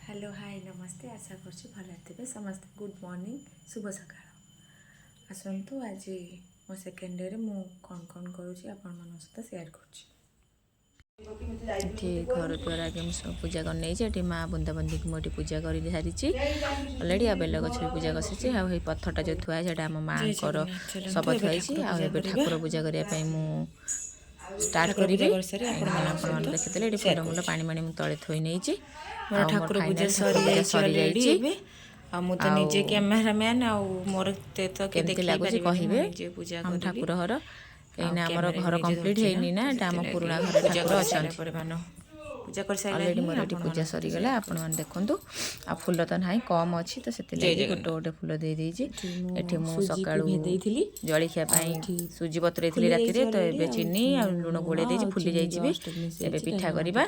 Hello, ହାଏ, ନମସ୍ତେ। ଆଶା କରୁଛି ଭଲରେ ଥିବେ ସମସ୍ତେ। ଗୁଡ଼୍ ମର୍ଣ୍ଣିଂ, ଶୁଭ ସକାଳ। ଆସନ୍ତୁ, ଆଜି ମୋ ସେକେଣ୍ଡ ଡେରେ ମୁଁ କ'ଣ କ'ଣ କରୁଛି, ଆପଣମାନଙ୍କ ସହିତ ସେୟାର କରୁଛି। ଏଠି ଘର ଦ୍ୱାର ଆଗେ ମୁଁ ସବୁ ପୂଜା କରିନେଇଛି। ଏଠି ମା ବୃନ୍ଦାବତୀଙ୍କୁ ମୁଁ ଏଠି ପୂଜା କରି ସାରିଛି ଅଲରେଡ଼ି। ଆଉ ବେଲ ଗଛ ବି ପୂଜା କରିସାରିଛି। ଆଉ ଏଇ ପଥରଟା ଯେଉଁ ଥୁଆ ହେଇଛି, ସେଇଟା ଆମ ମାଆଙ୍କର ଶବ ଥୁଆ ହେଇଛି। ଆଉ ଏବେ ଠାକୁର ପୂଜା କରିବା ପାଇଁ ମୁଁ ଷ୍ଟାର୍ଟ କରିବି। ଆପଣମାନେ ଦେଖିଥିଲେ, ଏଠି ଫୁଲ ମୁଲ, ପାଣି ମାଣି ମୁଁ ତଳେ ଥୋଇ ନେଇଛି। ମୋର ଠାକୁର ପୂଜା ସରିଯାଇଛି ଏବେ। ଆଉ ମୁଁ ତ ନିଜେ କ୍ୟାମେରାମ୍ୟାନ୍, ଆଉ ମୋର ତ କେମିତି ଲାଗୁଛି କହିବେ। ନିଜେ ପୂଜା ଆମ ଠାକୁର ଘର, କାହିଁକିନା ଆମର ଘର କମ୍ପ୍ଲିଟ୍ ହେଇନି ନା, ଏଇଟା ଆମ ପୁରୁଣା ଘର, ଠାକୁର ଅଛନ୍ତି। ପୂଜା କରିସାରିଲା। ଅଲରେଡ଼ି ମୋର ଏଠି ପୂଜା ସରିଗଲା। ଆପଣମାନେ ଦେଖନ୍ତୁ, ଆଉ ଫୁଲ ତ ନାହିଁ, କମ୍ ଅଛି, ତ ସେଥିଲାଗି ଗୋଟେ ଗୋଟେ ଫୁଲ ଦେଇଦେଇଛି। ଏଠି ମୁଁ ସକାଳୁ ଦେଇଥିଲି। ଜଳଖିଆ ପାଇଁ ସୁଜି ବତୁରେଇଥିଲି ରାତିରେ, ତ ଏବେ ଚିନି ଆଉ ଲୁଣ ଗୋଳେଇ ଦେଇଛି, ଫୁଲି ଯାଇଛି ବି। ଏବେ ପିଠା କରିବା।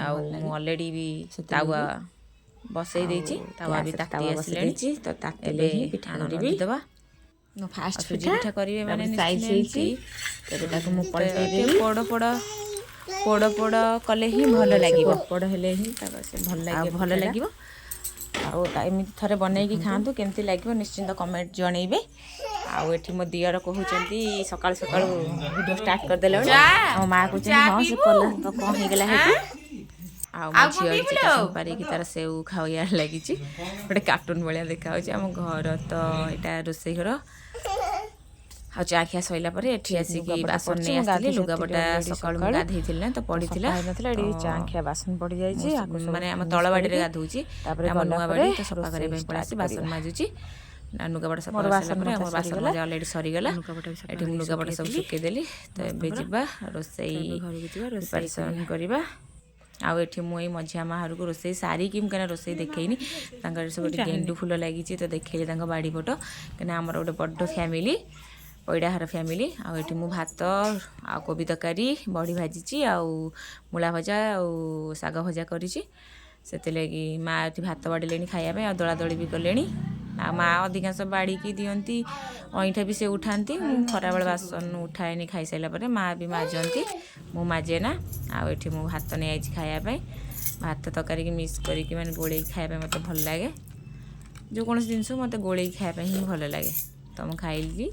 ଆଉ ମୁଁ ଅଲରେଡ଼ି ବି ତାୱା ବସେଇ ଦେଇଛି, ତାୱା ବି ତାତି ଆସିଲାଣି। ତ ତାତିଲେ ହିଁ ପିଠା କରିବି। ଦେବା ଫାଷ୍ଟ ସୁଜି ପିଠା କରିବେ ମାନେ ସାଇଜ୍ ହେଇଛି, ତେବେ ତାକୁ ମୁଁ ପଲଟେଇ ଦେବି। ପୋଡ଼ ପୋଡ଼ ପୋଡ଼ ପୋଡ଼ କଲେ ହିଁ ଭଲ ଲାଗିବ। ପୋଡ଼ ହେଲେ ହିଁ ତାକୁ ସେ ଭଲ ଲାଗିବ। ଭଲ ଲାଗିବ। ଆଉ ଏମିତି ଥରେ ବନେଇକି ଖାଆନ୍ତୁ, କେମିତି ଲାଗିବ ନିଶ୍ଚିନ୍ତ କମେଣ୍ଟ ଜଣେଇବେ। ଆଉ ଏଠି ମୋ ଦିଅର କହୁଛନ୍ତି, ସକାଳୁ ସକାଳୁ ଭିଡ଼ିଓ ଷ୍ଟାର୍ଟ କରିଦେଲେ। ଆଉ ମା କହୁଛନ୍ତି, ହଁ, ସେ କଲା ତ କ'ଣ ହେଇଗଲା ହେଠୁ? ଆଉ ମୋ ଝିଅ ଏଠି ପାରିକି ତାର ସେଉ ଖାଇବାରେ ଲାଗିଛି। ଗୋଟେ କାର୍ଟୁନ୍ ଭଳିଆ ଦେଖାଯାଉଛି ଆମ ଘର। ତ ଏଇଟା ରୋଷେଇ ଘର। ଆଉ ଚା ଖିଆ ସରିଲା ପରେ ଏଠି ଆସିକି ବାସନ ନେଇ ଆସିଥିଲି। ଲୁଗାପଟା ସକାଳୁ ମୁଁ ଗାଧେଇଥିଲି ନା, ତ ପଡ଼ିଥିଲା। ହେଇନଥିଲା। ଏଠି ଚା ଖିଆ ବାସନ ପଡ଼ିଯାଇଛି। ମାନେ ଆମ ତଳ ବାଡ଼ିରେ ଗାଧଉଛି, ତାପରେ ଆମ ନୂଆ ବାଡ଼ି, ତ ସଫା କରିବା ପାଇଁ ପଳେଇ ଆସି ବାସନ ମାଜୁଛି ନା। ଲୁଗାପଟା ସଫା କରିସାରିଲା ପରେ ଆମର ବାସନ ମଜା ଅଲରେଡ଼ି ସରିଗଲା। ଏଠି ମୁଁ ଲୁଗାପଟା ସବୁ ଶୁଖେଇଦେଲି। ତ ଏବେ ଯିବା ରୋଷେଇ ଘରକୁ ଯିବା। ପ୍ରିପାରେସନ୍ କରିବା। ଆଉ ଏଠି ମୁଁ ଏଇ ମଝିଆ ମା ଘରକୁ ରୋଷେଇ ସାରିକି, ମୁଁ କାହିଁକିନା ରୋଷେଇ ଦେଖେଇନି, ତାଙ୍କର ସବୁ ଏଠି ଗେଣ୍ଡୁ ଫୁଲ ଲାଗିଛି, ତ ଦେଖେଇଲି ତାଙ୍କ ବାଡ଼ି ପଟ, କାହିଁକିନା ଆମର ଗୋଟେ ବଡ଼ ଫ୍ୟାମିଲି, ପଇଡ଼ାହାର ଫ୍ୟାମିଲି। ଆଉ ଏଠି ମୁଁ ଭାତ ଆଉ କୋବି ତରକାରୀ, ବଡ଼ି ଭାଜିଛି, ଆଉ ମୂଳା ଭଜା ଆଉ ଶାଗ ଭଜା କରିଛି। ସେଥିଲାଗି ମା ଏଠି ଭାତ ବାଢ଼ିଲେଣି ଖାଇବା ପାଇଁ, ଆଉ ଦଳାଦଳି ବି କଲେଣି। ଆଉ ମା ଅଧିକାଂଶ ବାଢ଼ିକି ଦିଅନ୍ତି, ଅଇଁଠା ବି ସେ ଉଠାନ୍ତି। ମୁଁ ଖରାବେଳେ ବାସନ ଉଠାଏନି, ଖାଇସାରିଲା ପରେ ମା ବି ମାଜନ୍ତି, ମୁଁ ମାଜେ ନା। ଆଉ ଏଠି ମୁଁ ଭାତ ନେଇଯାଇଛି ଖାଇବା ପାଇଁ। ଭାତ ତରକାରୀକି ମିକ୍ସ କରିକି, ମାନେ ଗୋଳେଇକି ଖାଇବା ପାଇଁ ମୋତେ ଭଲ ଲାଗେ। ଯେକୌଣସି ଜିନିଷ ମୋତେ ଗୋଳେଇକି ଖାଇବା ପାଇଁ ହିଁ ଭଲ ଲାଗେ। ତ ମୁଁ ଖାଇଲି,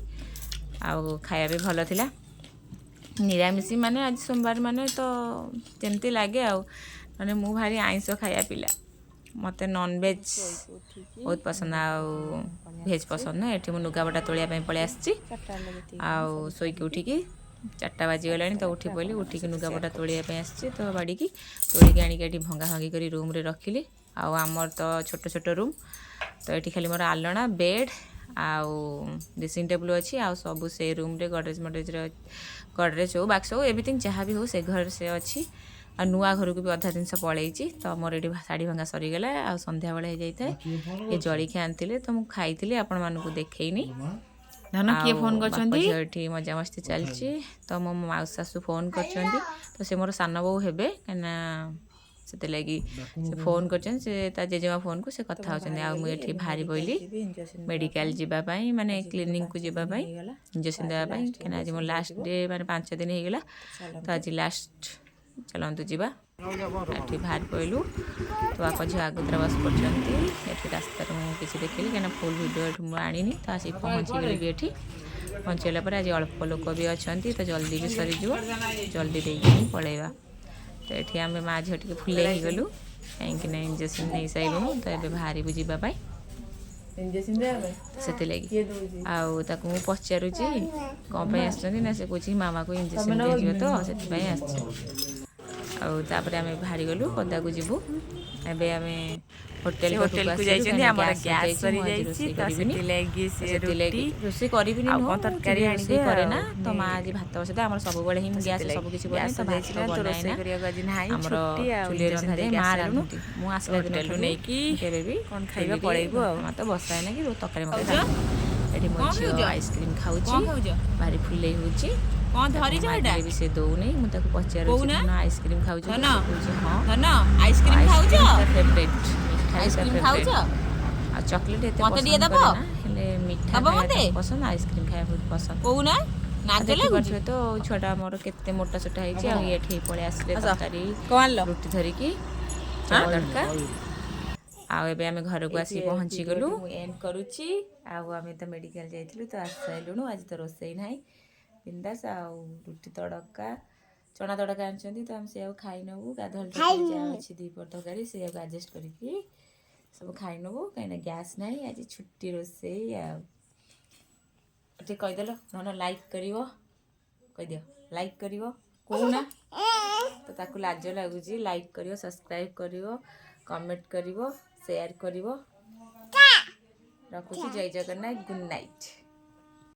ଆଉ ଖାଇବା ବି ଭଲ ଥିଲା। ନିରାମିଷ ମାନେ ଆଜି ସୋମବାର, ମାନେ ତ ଯେମିତି ଲାଗେ। ଆଉ ମାନେ ମୁଁ ଭାରି ଆଇଁଷ ଖାଇବା ପିଲା, ମୋତେ ନନଭେଜ୍ ବହୁତ ପସନ୍ଦ ଆଉ ଭେଜ୍ ପସନ୍ଦ ନୁହେଁ। ଏଠି ମୁଁ ଲୁଗାପଟା ତୋଳିବା ପାଇଁ ପଳେଇ ଆସିଛି। ଆଉ ଶୋଇକି ଉଠିକି 4ଟା ବାଜିଗଲାଣି, ତ ଉଠି ପଡ଼ିଲି। ଉଠିକି ଲୁଗାପଟା ତୋଳିବା ପାଇଁ ଆସିଛି, ତ ବାଡ଼ିକି ତୋଳିକି ଆଣିକି ଏଠି ଭଙ୍ଗା ଭାଙ୍ଗି କରି ରୁମ୍ରେ ରଖିଲି। ଆଉ ଆମର ତ ଛୋଟ ଛୋଟ ରୁମ୍, ତ ଏଠି ଖାଲି ମୋର ଆଲଣା, ବେଡ଼୍ ଆଉ ଡ୍ରେସିଂ ଟେବୁଲ୍ ଅଛି। ଆଉ ସବୁ ସେ ରୁମ୍ରେ ଗଡ଼ରେଜ୍ ମଡ଼ରେଜ୍ରେ, ଗଡ଼ରେଜ୍ ହଉ, ବାକ୍ସ ହଉ, ଏଭ୍ରିଥିଙ୍ଗ ଯାହା ବି ହଉ, ସେ ଘରେ ସେ ଅଛି। ଆଉ ନୂଆ ଘରକୁ ବି ଅଧା ଜିନିଷ ପଳେଇଛି। ତ ମୋର ଏଠି ଶାଢ଼ୀ ଭଙ୍ଗା ସରିଗଲା। ଆଉ ସନ୍ଧ୍ୟାବେଳେ ହେଇଯାଇଥାଏ, ଏ ଜଳିଖିଆ ଆଣିଥିଲେ, ତ ମୁଁ ଖାଇଥିଲି, ଆପଣମାନଙ୍କୁ ଦେଖେଇନି। ଧନ, କିଏ ଫୋନ୍ କରିଛନ୍ତି? ଝିଅ ଏଠି ମଜାମସ୍ତି ଚାଲିଛି। ତ ମୋ ମାଉସୀ ଶାଶୁ ଫୋନ୍ କରିଛନ୍ତି, ତ ସେ ମୋର ସାନ ବୋଉ ହେବେ, କାହିଁକିନା ସେଥିଲାଗି ସେ ଫୋନ୍ କରିଛନ୍ତି। ସେ ତା ଜେଜେମା ଫୋନ୍କୁ ସେ କଥା ହେଉଛନ୍ତି। ଆଉ ମୁଁ ଏଠି ବାହାରି ପଡ଼ିଲି ମେଡ଼ିକାଲ ଯିବା ପାଇଁ, ମାନେ କ୍ଲିନିକକୁ ଯିବା ପାଇଁ, ଇଞ୍ଜେକ୍ସନ୍ ଦେବା ପାଇଁ, କାହିଁକିନା ଆଜି ମୋ ଲାଷ୍ଟ ଡେ, ମାନେ 5 ଦିନ ହେଇଗଲା, ତ ଆଜି ଲାଷ୍ଟ। ଚାଲନ୍ତୁ ଯିବା। ଏଠି ବାହାରି ପଡ଼ିଲୁ, ତ ବାପା ଝିଅ ଆଗତୁରା ବସି ପଡ଼ିଛନ୍ତି। ଏଠି ରାସ୍ତାରେ ମୁଁ କିଛି ଦେଖିଲି, କାହିଁକିନା ଫୁଲ୍ ଭିଡ଼ିଓ ଏଠି ମୁଁ ଆଣିନି। ତ ଆସିକି ପହଞ୍ଚିଗଲି ବି। ଏଠି ପହଞ୍ଚିଗଲା ପରେ ଆଜି ଅଳ୍ପ ଲୋକ ବି ଅଛନ୍ତି, ତ ଜଲ୍ଦି ବି ସରିଯିବ, ଜଲ୍ଦି ଦେଇକି ହିଁ ପଳେଇବା। ତ ଏଠି ଆମେ ମା ଝିଅ ଟିକେ ଫୁଲେଇ ହେଇଗଲୁ, କାହିଁକି ନା ଇଞ୍ଜେକ୍ସନ୍ ନେଇସାରିଲୁଣୁ, ତ ଏବେ ବାହାରିବୁ ଯିବା ପାଇଁ। ଇଞ୍ଜେକ୍ସନ୍ ଦେବା ପାଇଁ। ସେଥିଲାଗି କିଏ ଦଉଛି? ଆଉ ତାକୁ ମୁଁ ପଚାରୁଛି କ'ଣ ପାଇଁ ଆସିଛନ୍ତି ନା, ସେ କହୁଛି ମାମାକୁ ଇଞ୍ଜେକ୍ସନ୍ ଦିଆଯିବ, ତ ସେଥିପାଇଁ ଆସିଛି। ଆଉ ତାପରେ ଆମେ ବାହାରିଗଲୁ, ପଦାକୁ ଯିବୁ। ଏବେ ଆମେ ହୋଟେଲ ହୋଟେଲକୁ ଯାଇଛନ୍ତି। ଆମର ଗ୍ୟାସ୍ ସରିଯାଇଛି, ତ ସେଥିଲାଗି ସେ ସେଥିଲାଗି ରୋଷେଇ କରିବିନି। ଆଉ ନୁହଁ, କ'ଣ ତରକାରୀ ରୋଷେଇ ଆଣିବେ। କରେ ନା, ତ ମା ଆଜି ଭାତ ବସେଇ। ଆମର ସବୁବେଳେ ହିଁ ଗ୍ୟାସ୍ ସବୁ କିଛି ବନାଏ, ତ ଭାତ ବନାଏ ରୋଷେଇ ନା। କରିବାକୁ ଆଜି ନାହିଁ, ଆମର ଛୁଟି। ଆଉ ଚୁଲିରେ ରନ୍ଧାଯାଏ, ମା ରାନ୍ଧନ୍ତି। ମୁଁ ଆସିଲା ହୋଟେଲରୁ ଦିନଠୁ ନେଇକି କେବେ ବି କ'ଣ ଖାଇବା ପଳେଇବୁ। ଆଉ ଭାତ ବସାଏ ନା କି ତରକାରୀ ମରକାରୀ। ଏଠି ମୋ ଝିଅ ଆଇସ୍କ୍ରିମ୍ ଖାଉଛି, ଭାରି ଫୁଲେଇ ହେଉଛି। କ'ଣ ଧରିଛ ଏଇଟା? ବି ସେ ଦଉନି। ମୁଁ ତାକୁ ପଚାରୁଛି, ଧନ, ଆଇସ୍କ୍ରିମ୍ ଖାଉଛୁ? କହୁଛି ହଁ। ଧନ, ଆଇସ୍କ୍ରିମ୍ ଖାଉଛ? ଫେଭରେଟ୍ ମିଠା। ଆଇସ୍କ୍ରିମ୍ ଖାଉଛ? ଆଉ ଚକୋଲେଟ୍ ଏତେ ମତେ ଟିକେ ପସନ୍ଦ ଦବ? କରେ ନା, ହେଲେ ମିଠା ଦବ ଖାଇବା ମତେ? ତାକୁ ପସନ୍ଦ, ଆଇସ୍କ୍ରିମ୍ ଖାଇବା ବହୁତ ପସନ୍ଦ। କହୁନା, ନାଜ ଲାଗୁଛି। ଦେଖିପାରୁଥିବେ ତ ଛୁଆଟା ଆମର କେତେ ମୋଟା ସୋଟା ହେଇଛି। ଆଉ ଏଠି ପଳେଇ ଆସିଲେ ତରକାରୀ କ'ଣ ଆଣିଲ? ରୁଟି ଧରିକି, ଚଣା ତଡ଼କା। ଆଉ ଏବେ ଆମେ ଘରକୁ ଆସିକି ପହଞ୍ଚିଗଲୁ। ମୁଁ ଏଣ୍ଡ କରୁଛି। ଆଉ ଆମେ ତ ମେଡ଼ିକାଲ ଯାଇଥିଲୁ, ତ ଆସିସାରିଲୁଣୁ। ଆଜି ତ ରୋଷେଇ ନାହିଁ, ବିନ୍ଦାସ। ଆଉ ରୁଟି ତଡ଼କା, ଚଣା ତଡ଼କା ଆଣିଛନ୍ତି, ତ ଆମେ ସେଇଆକୁ ଖାଇ ନେବୁ। ଗାଧୁଆଳ ତରକାରୀ ଯାହା ଅଛି, ଦ୍ୱିପହର ତରକାରୀ, ସେଇଆକୁ ଆଡ଼ଜଷ୍ଟ କରିକି ସବୁ ଖାଇ ନେବୁ, କାହିଁକିନା ଗ୍ୟାସ୍ ନାହିଁ। ଆଜି ଛୁଟି ରୋଷେଇ। ଆଉ ଟିକେ କହିଦେଲ ଧନ, ଲାଇକ୍ କରିବ, କହିଦିଅ, ଲାଇକ୍ କରିବ କହୁନା। ତ ତାକୁ ଲାଜ ଲାଗୁଛି। ଲାଇକ୍ କରିବ, ସବସ୍କ୍ରାଇବ୍ କରିବ, କମେଣ୍ଟ କରିବ, ସେୟାର କରିବ। ରଖୁଛି, ଜୟ ଜଗନ୍ନାଥ, ଗୁଡ୍ ନାଇଟ୍।